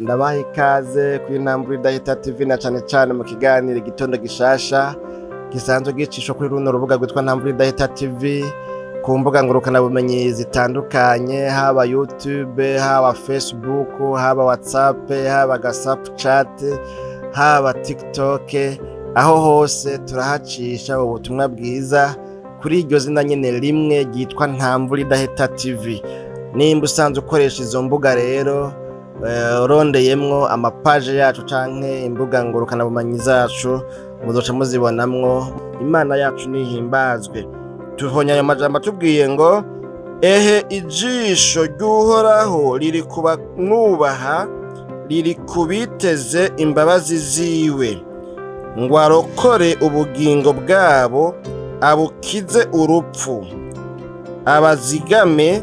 Ndabaha ikaze kuri Intambwe Idahita TV na cane cane mu kiganiro Igitondo Gishasha gisanzwe gicishwa kuri runo rubuga rwitwa Ntambwe Idahita TV ku mbuga ngurukanabumenyi zitandukanye, haba YouTube, haba Facebook, haba WhatsApp, haba Snapchat, haba TikTok. Aho hose turahacisha ubutumwa bwiza kuri iryo zina nyene rimwe ryitwa Ntambwe Idahita TV. Nimba usanzwe ukoresha izo mbuga rero, urondeyemwo amapaje yacu canke imbuga ngurukanabumenyi zacu, muzoca muzibonamwo. Imana yacu nihimbazwe. Tubonye ayo majambo atubwiye ngo: "Ehe, ijisho ry'Uhoraho riri ku bamwubaha, riri ku biteze imbabazi ziwe, ngo arokore ubugingo bwabo, abukize urupfu, abazigame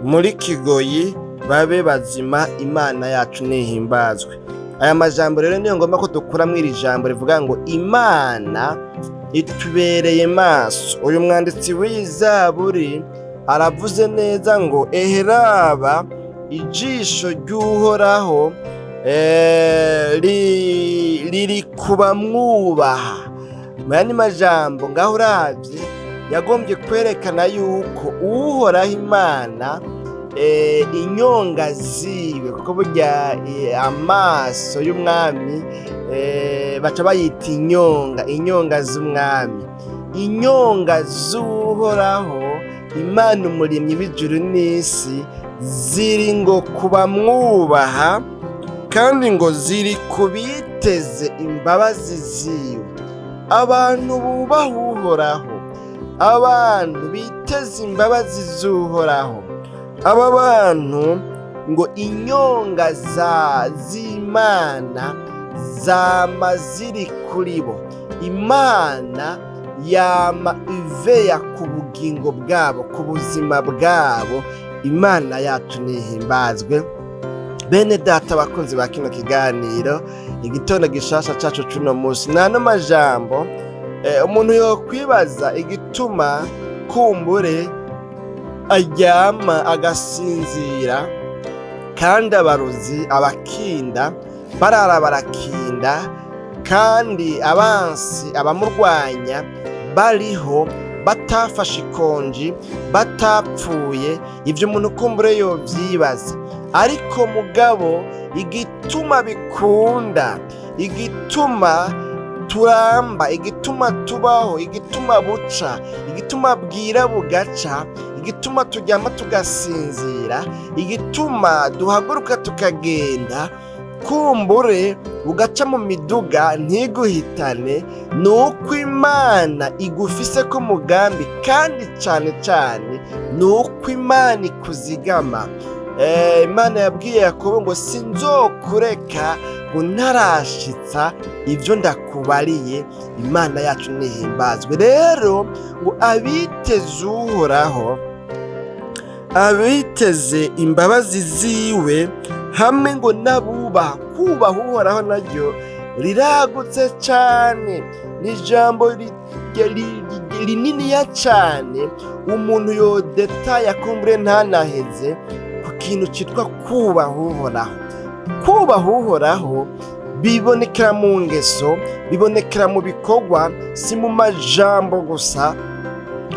muri kigoyi babe bazima." Imana yacu nihimbazwe. Aya majambo rero niyo ngomba ko dukuramwo iri jambo rivuga ngo Imana itubereye maso. Uyu mwanditsi w'izaburi aravuze neza ngo: "Eheraba ijisho ry'Uhoraho riri ku bamwubaha." Mu yandi majambo, ngaho uravye yagombye kwerekana yuko Uhoraho Imana, inyonga ziwe, kuko burya amaso y'umwami baca bayita inyonga, inyonga z'umwami, inyonga z'Uhoraho Imana umuremyi w'ijuru n'isi ziri ngo ku bamwubaha, kandi ngo ziri ku biteze imbabazi ziwe. Abantu bubaha Uhoraho, abantu biteze imbabazi z'Uhoraho, aba bantu ngo inyonga z'Imana zama ziri kuri bo. Imana yama iveya ku bugingo bwabo, ku buzima bwabo. Imana yacu nihimbazwe. Bene data, abakunzi ba kino kiganiro Igitondo Gishasha cacu cuno musi, nano majambo umuntu yokwibaza igituma kumbure aryama agasinzira kandi abarozi, abakinda barara barakinda, kandi abansi abamurwanya bariho batafashe ikonji, batapfuye. Ivyo umuntu kumbure yovyibaza, ariko mugabo igituma bikunda, igituma turamba, igituma tubaho, igituma buca, igituma bwira bugaca, igituma turyama tugasinzira, igituma duhaguruka tukagenda, kumbure ugaca mu miduga ntiguhitane, ni uko Imana igufise ko mugambi, kandi cane cane ni uko Imana ikuzigama. Imana yabwiye Yakobo ngo: "Sinzokureka ngo ntarashitsa ibyo ndakubariye." Imana yacu nihimbazwe. Rero ngo abiteze Uhoraho, abiteze imbabazi ziwe, hamwe ngo n'abubaha. Kubaha Uhoraho naryo riragutse cane, ni ijambo rininiya cane. Umuntu yodetaya kumbure ntanaheze ku kintu citwa kubaha Uhoraho. Kubaha Uhoraho bibonekera mu ngeso, bibonekera mu bikorwa, si mu majambo gusa,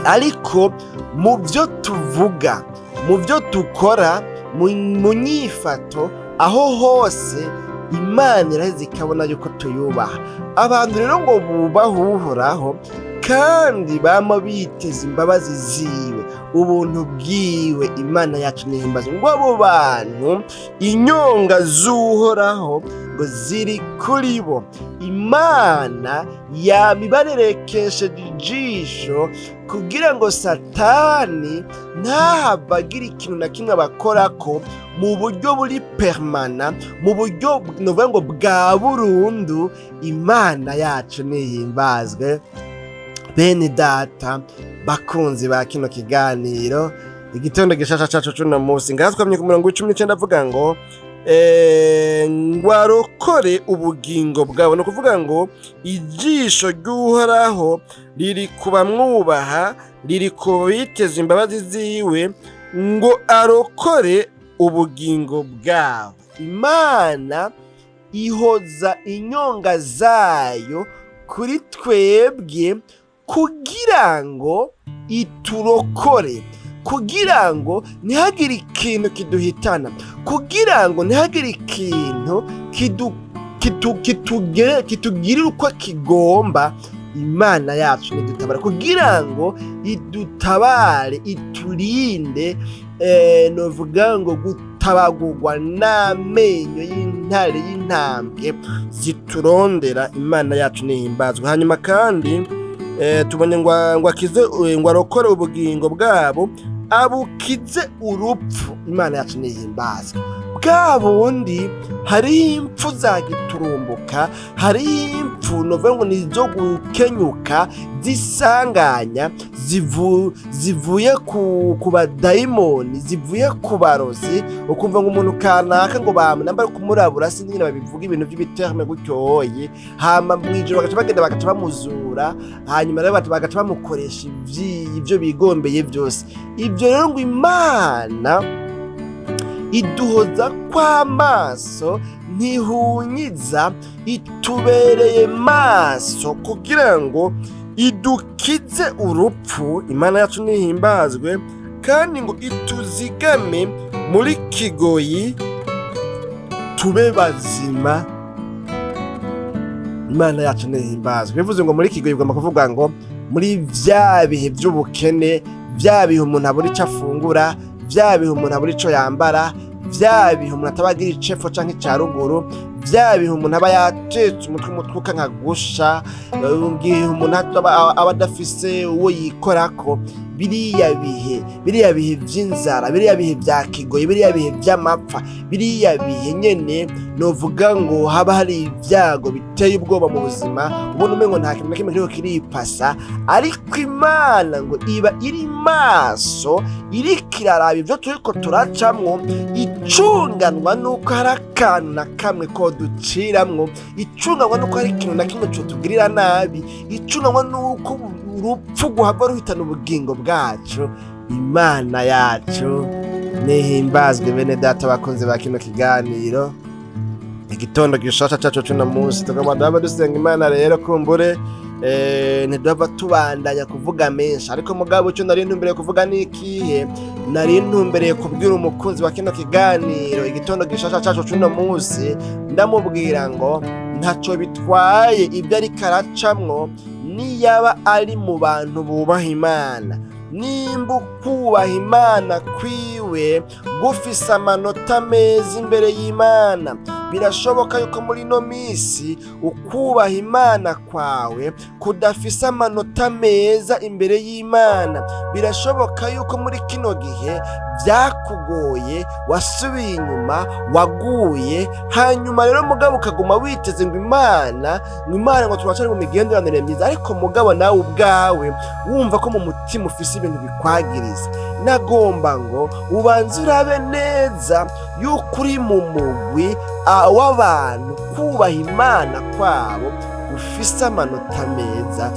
ariko mu byo tuvuga, mu byo dukora, mu nyifato, aho hose Imana iraheza ikabona yuko tuyubaha. Abantu rero ngo bubaha Uhoraho kandi bama biteze imbabazi ziwe, ubuntu bwiwe, Imana yacu nihimbaza. Ngo abo bantu inyonga z'Uhoraho ngo ziri kuri bo. Imana yama ibarerekesheje ijisho kugira ngo Satani ntahave agira ikintu na kimwe abakorako mu buryo buri permanent, mu buryo nuvuga ngo bwa burundu. Imana yacu nihimbazwe. Bene data, bakunzi ba kino kiganiro Igitondo Gishasha cacu cuno musi, ngaha twamye ku murongo wa 19, avuga ngo ngo arokore ubugingo bwabo. Ni ukuvuga ngo ijisho ry'Uhoraho riri ku bamwubaha, riri ku biteze imbabazi ziwe, ngo arokore ubugingo bwabo. Imana ihoza inyonga zayo kuri twebwe kugira ngo iturokore, kugira ngo ntihagire ikintu kiduhitana, kugira ngo ntihagire ikintu kitugirira uko kigomba. Imana yacu nidutabara kugira ngo idutabare, iturinde, novuga ngo gutabagurwa n'amenyo y'intare y'intambwe ziturondera. Imana yacu nihimbazwa. Hanyuma kandi tubonye ngo akize, ngo arokore ubugingo bwabo, abukize urupfu. Imana yacu nihimbazwa. Bwa bundi hariho impfu za giturumbuka, hariho impfu novuga ngo ni izo gukenyuka, zisanganya, zivuye ku badayimoni, zivuye ku barozi. Ukumva ngo umuntu kanaka ngo bamunamba ari kumurabura, sinzi nyine babivuga ibintu by'ibiterme gutyoye, hama mw'ijoro bagaca bagenda bagaca bamuzura, hanyuma rero bagaca bamukoresha ibyo bigombeye byose. Ibyo rero ngo Imana iduhoza kw'amaso, ntihunyiza, itubereye maso kugira ngo idukize urupfu. Imana yacu nihimbazwe. Kandi ngo ituzigame muri kigoyi tube bazima. Imana yacu nihimbazwe. Bivuze ngo muri kigoyi bigomba kuvuga ngo muri vya bihe by'ubukene, vya bihe umuntu abura ico afungura, vya bihe umuntu abura ico yambara, vya bihe umuntu ataba agira icepfo canke ica ruguru, vya bihe umuntu aba yatetse umutwe, umutwe ukanka gusha, igihe umuntu aba adafise uwo yikorako, biriya bihe, biriya bihe vy'inzara, biriya bihe vya kigoyi, biriya bihe vy'amapfa, biriya bihe nyene novuga ngo haba hari ibyago biteye ubwoba mu buzima, ubona umengo nta kintu na kimwe kiriko kiripasa, ariko Imana ngo iba iri maso, iriko iraraba ivyo turiko turacamwo, icunganwa nuko hari akantu na kamwe ko duciramwo, icunganwa nuko hari ikintu na kimwe cotugirira nabi, icunganwa nuko urupfu guhava ruhitana ubugingo bwacu. Imana yacu nihimbazwe. Bene data bakunze ba kino kiganiro Igitondo Gishasha cacu c'uno munsi, tugomba duhava dusenga Imana rero. Kumbure ntiduhava tubandanya kuvuga menshi, ariko mugabo ico nari ntumbereye kuvuga ni ikihe? Nari ntumbereye kubwira umukunzi wa kino kiganiro Igitondo Gishasha cacu c'uno munsi, ndamubwira ngo ntaco bitwaye ibyo ariko aracamwo, niyaba ari mu bantu bubaha Imana, nimba ukubaha Imana kwiwe gufise amanota meza imbere y'Imana. Birashoboka yuko muri ino minsi ukubaha Imana kwawe kudafise amanota meza imbere y'Imana. Birashoboka yuko muri kino gihe byakugoye, wasubiye inyuma, waguye, hanyuma rero mugabo ukaguma witeze ngo Imana, ngo Imana, ngo turacari mu migenderanire myiza, ariko mugabo nawe ubwawe wumva ko mu mutima ufise ibintu bikwagiriza. Nagomba ngo ubanze urabe neza yuko uri mu mugwi w'abantu kubaha Imana kwabo gufise amanota meza.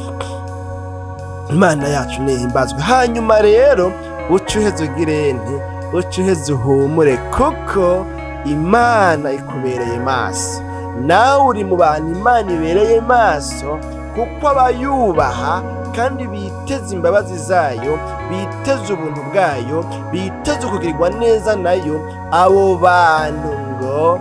Imana yacu nihimbazwe. Hanyuma rero uce uheze ugire nti uce uheze uhumure, kuko Imana ikubereye maso. Nawe uri mu bantu Imana ibereye maso, kuko abayubaha kandi biteze imbabazi zayo, biteze ubuntu bwayo, biteze ukugirirwa neza nayo, abo bantu ngo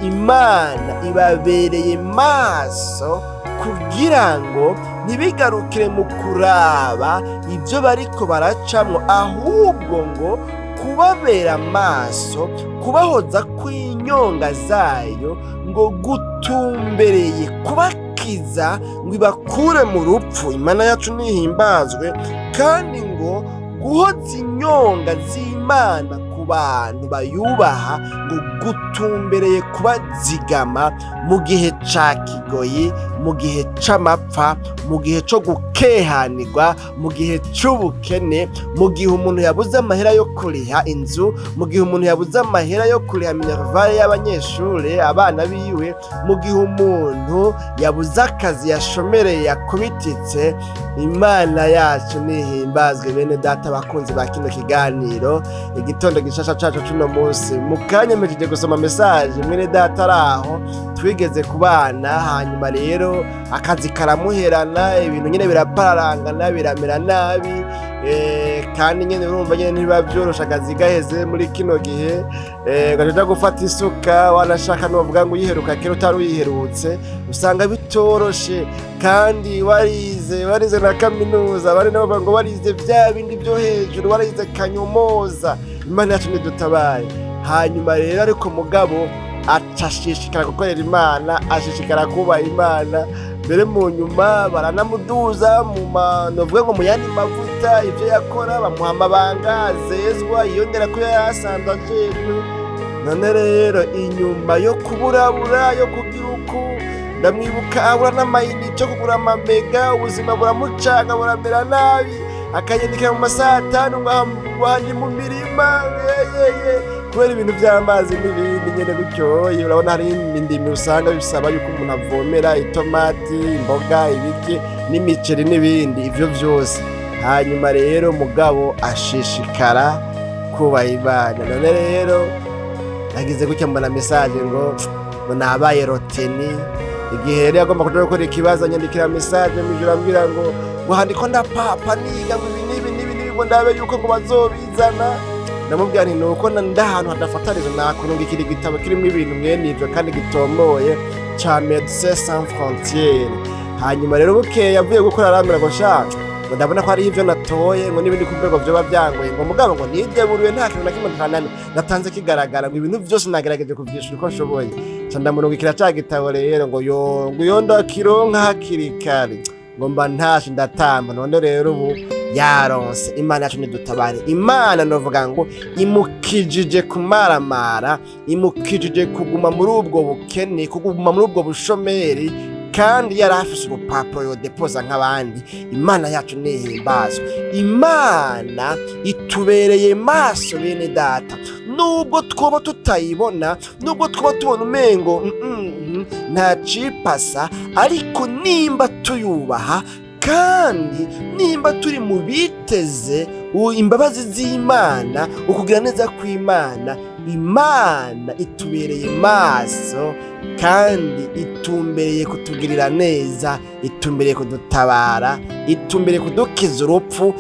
Imana ibabereye maso kugira ngo ntibigarukire mu kuraba ibyo bariko baracamwo, ahubwo ngo kubabera maso, kubahoza kw'inyonga zayo ngo gutumbereye kubakiza ngo ibakure mu rupfu. Imana yacu nihimbazwe. Kandi ngo guhoza inyonga z'Imana ku bantu bayubaha ngo gutumbereye kubazigama mu gihe ca kigoyi, mu gihe c'amapfa, mu gihe co gukehanirwa, mu gihe c'ubukene, mu gihe umuntu yabuze amahera yo kuriha inzu, mu gihe umuntu yabuze amahera yo kuriha minerval y'abanyeshure, abana biwe, mu gihe umuntu yabuze akazi, yashomereye, yakubititse. Imana yacu nihimbazwe. Bene data bakunzi ba kino kiganiro Igitondo Gishasha. gishasha cacu cuno munsi. Mu kanya mpejeje gusoma message, mwene data araho twigeze kubana. Hanyuma rero akazi karamuherana, ibintu nyene birapararangana, biramera nabi. Kandi nyene urumva nyene ntibiba vyoroshe akazi gaheze muri kino gihe, ugaca uja gufata isuka, wanashaka novuga ngo uyiheruka kera utari uyiherutse, usanga bitoroshe. Kandi warize, warize na kaminuza, bari nabo bavuga ngo warize vya bindi vyo hejuru, warize kanyomoza. Imana yacu nidutabaye. Hanyuma rero ariko mugabo aca ashishikara gukorera Imana, ashishikara kubaha Imana. Mbere mu nyuma baranamuduza mu ma novuga ngo mu yandi mavuta, ivyo yakora bamuha amabanga azezwa yiyongera ko yari asanzwe ajejwe. None rero inyuma yo kuburabura, yo kugira uku, ndamwibuka abura n'amayinite yo kugura amamega, ubuzima buramucanga, buramera nabi, akanyandikira mu masaha 5 ngo aha ndi mu mirima, yeyeye, kubera ibintu vy'amazi n'ibindi nyene gutyoye. Urabona hari indimi usanga bisaba yuko umuntu avomera itomati, imboga, ibiki n'imiceri n'ibindi, ivyo vyose. Hanyuma rero mugabo ashishikara kubaha Imana. None rero nagize gutya mbona message ngo nabaye retenu. Igihe rero yagomba kuja gukora ikibazo, anyandikira message mw'ijoro, ambwira ngo handiko ndapapa niga ngo ibi n'ibi n'ibi n'ibi, ngo ndabe yuko ngo bazobizana. Ndamubwira nti nuko ndi ahantu hadafatarizo, nakurungikira igitabo kirimwo ibintu mwene ivyo kandi gitomoye ca Médecins Sans Frontières. Hanyuma rero bukeye yavuye gukora, arambwira ngo sha, ngo ndabona ko hariho ivyo natoye, ngo n'ibindi kumbe ngo vyoba vyangoye, ngo mugabo ngo nideburuye, nta kintu na kimwe ntanani natanze kigaragara, ngo ibintu vyose nagerageje kuvyishura uko nshoboye. Ca ndamurungikira ca gitabo rero, ngo yo, ngo iyo ndakironka hakiri kare, ngo mba ntashe ndatamba. None rero ubu yaronse. Imana yacu nidutabare. Imana novuga ngo imukijije kumaramara, imukijije kuguma muri ubwo bukene, kuguma muri ubwo bushomeri, kandi yari afise urupapuro yodepoza nk'abandi. Imana yacu nihimbazwe. Imana itubereye maso, bene data, nubwo twoba tutayibona, nubwo twoba tubona umengo nta cipasa, ariko nimba tuyubaha kandi nimba turi mu biteze imbabazi z'Imana, ukugira neza kw'Imana, Imana itubereye maso kandi itumbereye kutugirira neza, itumbereye kudutabara, itumbereye kudukiza urupfu,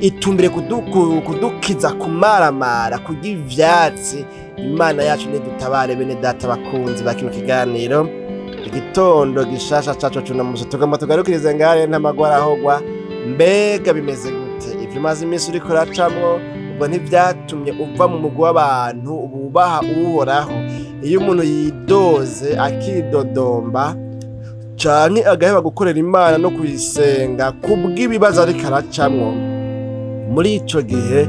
itumbereye kudukiza kumaramara, kurya ivyatsi. Imana yacu nidutabare. Bene data bakunzi ba kino kiganiro Igitondo Gishasha cacu cuno musi, tugomba tugarukirize ngare ntamagwara ahogwa. Mbega bimeze gute? Ivyo umaze iminsi uriko uracamwo, ubwo ntivyatumye uva mu mugwi w'abantu bubaha Uhoraho? Iyo umuntu yidoze, akidodomba canke agaheba gukorera Imana no kuyisenga kubw'ibibazo ariko aracamwo, muri ico gihe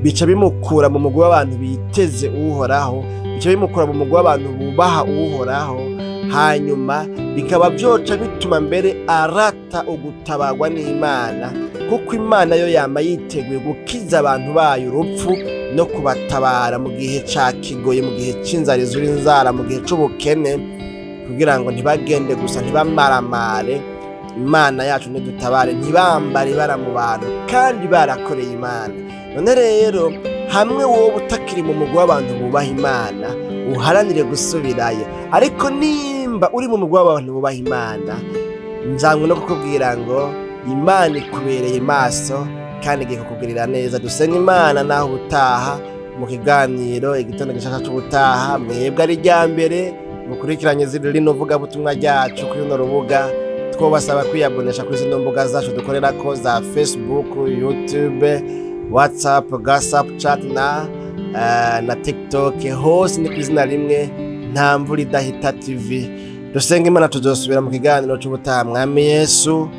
bica bimukura mu mugwi w'abantu biteze Uhoraho, bica bimukura mu mugwi w'abantu bubaha Uhoraho. Hanyuma bikaba vyoca bituma mbere arata ugutabarwa n'Imana, kuko Imana yo yama yiteguye gukiza abantu bayo urupfu no kubatabara mu gihe ca kigoye, mu gihe c'inzara izura inzara, mu gihe c'ubukene, kugira ngo ntibagende gusa, ntibamaramare. Imana yacu nidutabare. Ntibambare ibara mu bantu kandi barakoreye Imana. None rero hamwe wowe utakiri mu mugwi w'abantu bubaha Imana, uharanire gusubirayo. Ariko nimba uri mu mugwi w'abantu bubaha Imana, nzanywe no kukubwira ngo Imana ikubereye maso kandi igiye kukugirira neza. Dusenga Imana. Naho ubutaha mu kiganiro Igitondo Gishasha c'ubutaha. Mwebwe ari irya mbere mukurikiranye rino vugabutumwa ryacu kuri runo rubuga, twobasaba kwiyabonesha kuri zino mbuga zacu dukorerako za Facebook, YouTube, WhatsApp, WhatsApp chat na TikTok. Hose ni ku izina rimwe, Nta Mvura Idahita TV. Dusenga Imana, tuzosubira mu kiganiro c'ubutaha. Mwami Yesu,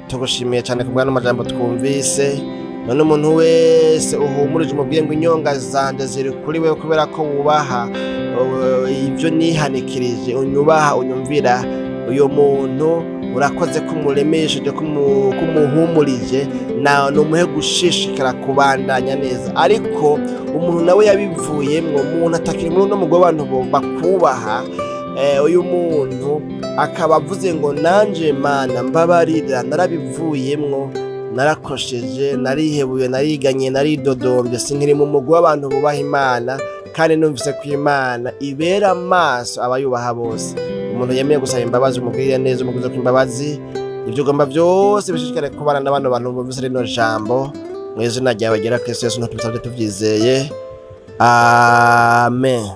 tugushimiye cyane ku bwa n'amajambo twumvise. None umuntu wese uhumurije, umubwiye ngo inyonga zanje ziri kuri wewe, kubera ko wubaha ibyo nihanikirije, unyubaha, unyumvira. Uyu muntu urakoze ko umuremesheje, ko umuhumurije, na numuhe gushishikara kubandanya neza. Ariko umuntu nawe yabivuyemwo, umuntu atakiri muri uno mugwi w'abantu bakubaha, uyu muntu akaba avuze ngo nanje Mana mbabarira, narabivuyemwo. Narakosheje, narihebuye, nariganye, naridodombye, sinkiri mu mugwi w'abantu bubaha Imana, kandi numvise ko Imana ibera amaso abayubaha bose. Umuntu yemeye gusaba imbabazi, umugirire neza, umuguze ko imbabazi. Ibyo ugomba byose bishishikare kubana na bano bantu bumvise rino jambo. Mu izina ryawe ryera Kristo Yesu ntitubisabye tubyizeye, amen.